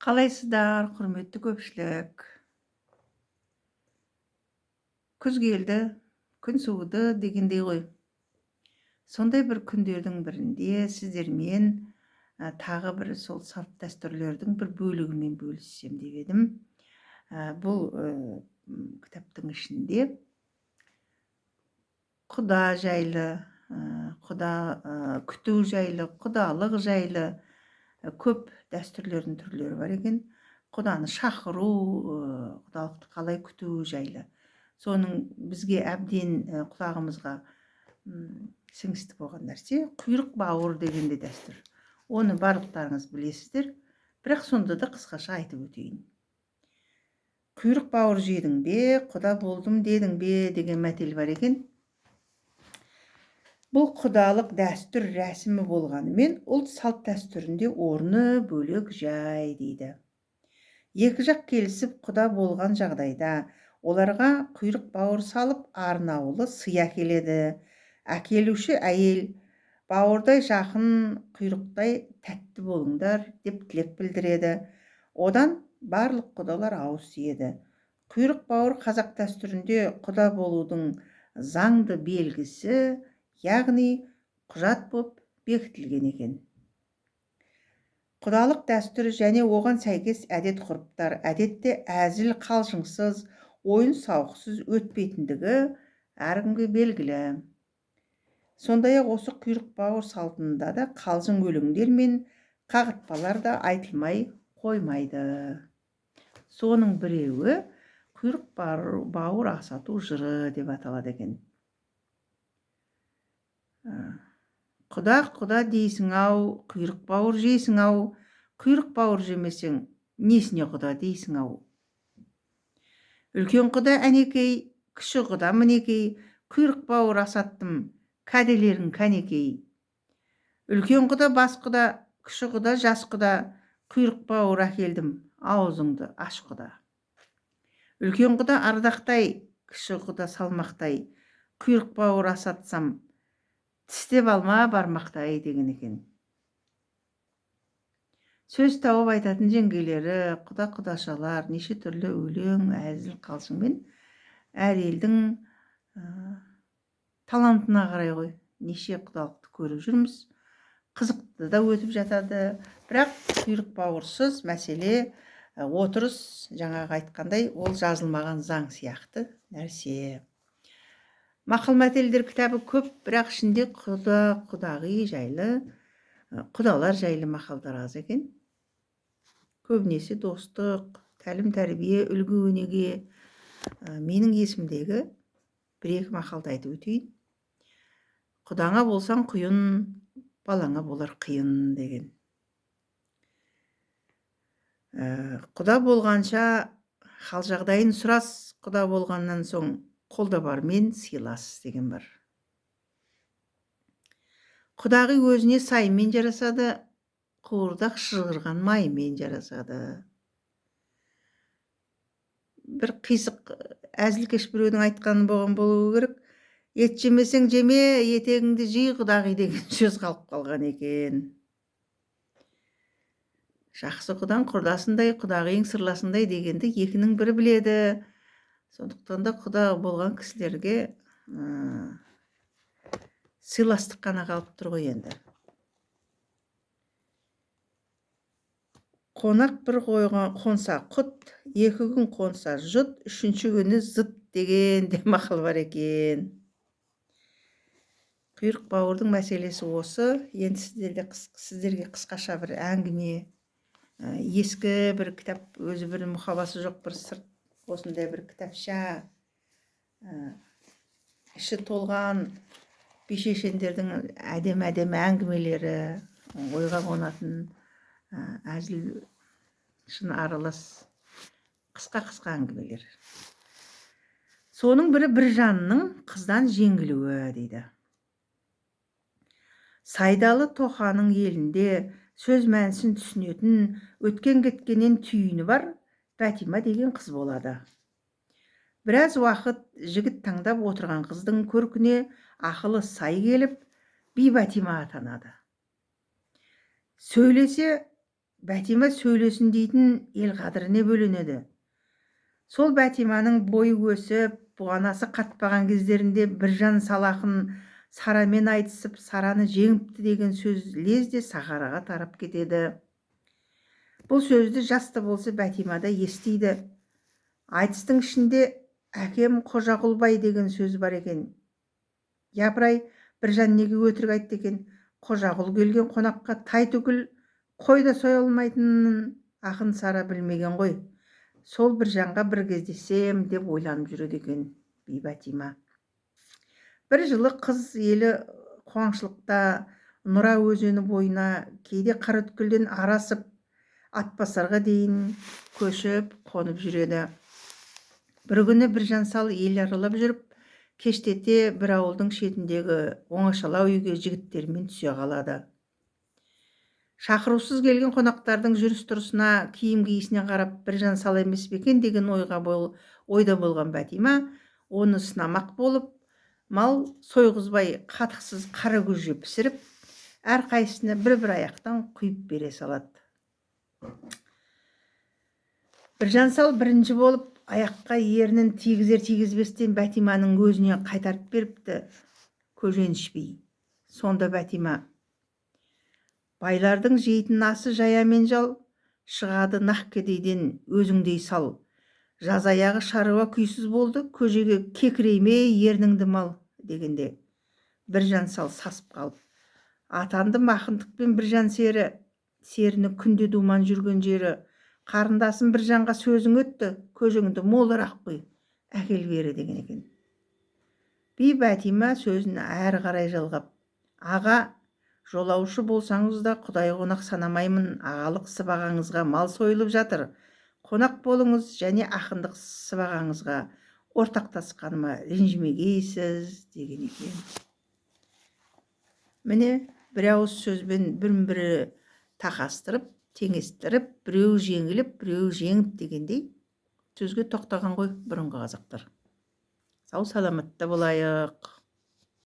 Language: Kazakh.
Қалайсыздар, құрметті көпшілік? Күз келді, күн суыды дегендей ғой. Сондай бір күндердің бірінде сіздермен тағы бір сол салт дәстүрлердің бір бөлігімен бөліссем деп едім. Бұл кітаптың ішінде құда жайлы, құда күту жайлы, құдалық жайлы көп дәстүрлердің түрлері бар екен. Құданы шақыру, құдалықты қалай күту жайлы. Соның бізге әбден құлағымызға сіңісті болған нәрсе құйрық бауыр деген де дәстүр. Оны барлықтарыңыз білесіздер, бірақ сонда да қысқаша айтып өтейін. Құйрық бауыр жедің бе, құда болдым дедің бе деген мәтел бар екен. Бұл құдалық дәстүр рәсімі болғанымен, ұлт салт дәстүрінде орны бөлек жай дейді. Екі жақ келісіп құда болған жағдайда оларға құйрық бауыр салып, арнаулы сый әкеледі. Әкелуші әйел бауырдай жақын, құйрықтай тәтті болыңдар деп тілек білдіреді. Одан барлық құдалар ауыз тиеді. Құйрық бауыр қазақ дәстүрінде құда болудың заңды белгісі, яғни құжат боп бекітілген екен. Құдалық дәстүр және оған сәйкес әдет ғұрыптар әдетте әзіл қалжыңсыз, ойын сауықсыз өтпейтіндігі әркімге белгілі. Сондай-ақ осы құйрық бауыр салтында да қалжың өлеңдер мен қағытпалар да айтылмай қоймайды. Соның біреуі құйрық бауыр асату жыры деп аталады екен. Құда, құда дейсің ау, құйрық бауыр жейсің ау, құйрық бауыр жемесең, несіне құда дейсің ау? Үлкен құда әнекей, кіші құда мінекей, құйрық бауыр асаттым, кәделерің кәнекей. Үлкен құда бас құда, кіші құда жас құда, құйрық бауыр әкелдім, аузыңды аш құда. Үлкен құда ардақтай, кіші құда салмақтай, құйрық бауыр асатсам, тістеп алма бармақтай деген екен. Сөз тауып айтатын жеңгелері, құда құдашалар неше түрлі өлең, әзіл қалжыңмен әр елдің талантына қарай ғой неше құдалықты көріп жүрміз. Қызықты да өтіп жатады. Бірақ құйрық бауырсыз мәселе отырыс, жаңағы айтқандай, ол жазылмаған заң сияқты нәрсе. Мақал мәтелдер кітабы көп, бірақ ішінде құда, құдағи жайлы, құдалар жайлы мақалдар аз екен. Көбінесе достық, тәлім тәрбие, үлгі өнеге. Менің есімдегі бір-екі мақалды айтып өтейін. Құдаңа болсаң құйын, балаңа болар қиын деген. Құда болғанша хал жағдайын сұрас, құда болғаннан соң қолда бармен сыйлас деген бар. Құдағи өзіне саймен жарасады, қуырдақ шыжғырған маймен жарасады. Бір қисық әзілкеш біреудің айтқаны болған болуы керек. Ет жемесең жеме, етегіңді жей құдағи деген сөз қалып қалған екен. Жақсы құдаң құрдасындай, құдағиың сырласындай дегенді екінің бірі біледі. Сондықтан да құда болған кісілерге сыйластық қана қалып тұр ғой енді. Қонақ бір қойған қонса құт, екі күн қонса жұт, үшінші күні зыт деген де мақал бар екен. Құйрық бауырдың мәселесі осы. Енді сіздерге қысқаша бір әңгіме, ескі бір кітап, өзі бір мұқабасы жоқ бір сырт осындай бір кітапша, іші толған би-шешендердің әдемі-әдемі әңгімелері, ойға қонатын, әзіл шын аралас қысқа-қысқа әңгімелер. Соның бірі Біржанның қыздан жеңілуі дейді. Сайдалы Тоқаның елінде сөз мәнісін түсінетін, өткен кеткеннен түйіні бар Бәтима деген қыз болады. Біраз уақыт жігіт таңдап отырған қыздың көркіне ақылы сай келіп, би Бәтима атанады. Сөйлесе Бәтима сөйлесін дейтін ел қадіріне бөленеді. Сол Бәтиманың бойы өсіп, бұғанасы қатпаған кездерінде Біржан сал ақын Сарамен айтысып, Сараны жеңіпті деген сөз лезде сахараға тарап кетеді. Бұл сөзді жас та болса Бәтима да естиді. Айтыстың ішінде әкем Қожақұл бай деген сөз бар екен. Япырай, Біржан неге өтірік айтты екен? Қожақұл келген қонаққа тай түгіл қой да соя алмайтынын ақын Сара білмеген ғой. Сол Біржанға бір кездесем деп ойланып жүреді екен би Бәтима. Бір жылы қыз елі қуаңшылықта Нұра өзені бойына, кейде Қараөткелден арасып, Атбасарға дейін көшіп қонып жүреді. Бір күні Біржан сал ел аралап жүріп, кештете бір ауылдың шетіндегі оңашалау үйге жігіттерімен түсе қалады. Шақырусыз келген қонақтардың жүріс-тұрысына, киім киісіне қарап, Біржан сал емес пе екен деген ойда болған Бәтима оны сынамақ болып, мал сойғызбай қатықсыз қара көже пісіріп, әрқайсысына бір-бір аяқтан құйып бере салады. Біржан сал бірінші болып аяққа ернін тигізер тигізбестен Бәтиманың өзіне қайтарып беріпті көжені ішпей. Сонда Бәтима: байлардың жейтін асы жая мен жал, шығады нақ кедейден өзіңдей сал. Жаз аяғы шаруа күйсіз болды, көжеге кекірейме ерніңді мал дегенде, Біржан сал сасып қалып: атандым ақындықпен Біржан сері, серіні күнде думан жүрген жері. Қарындасым Біржанға сөзің өтті, көжеңді молырақ құй, әкел бері деген екен. Би Бәтима сөзін әрі қарай жалғап: аға, жолаушы болсаңыз да құдай қонақ санамаймын, ағалық сыбағаңызға мал сойылып жатыр, қонақ болыңыз және ақындық сыбағаңызға ортақтасқаныма ренжімегейсіз деген екен. Міне, бір ауыз сөзбен бірін-бірі тақастырып, теңестіріп, біреу жеңіліп, біреу жеңіп дегендей сөзге тоқтаған ғой бұрынғы қазақтар. Сау саламатта болайық.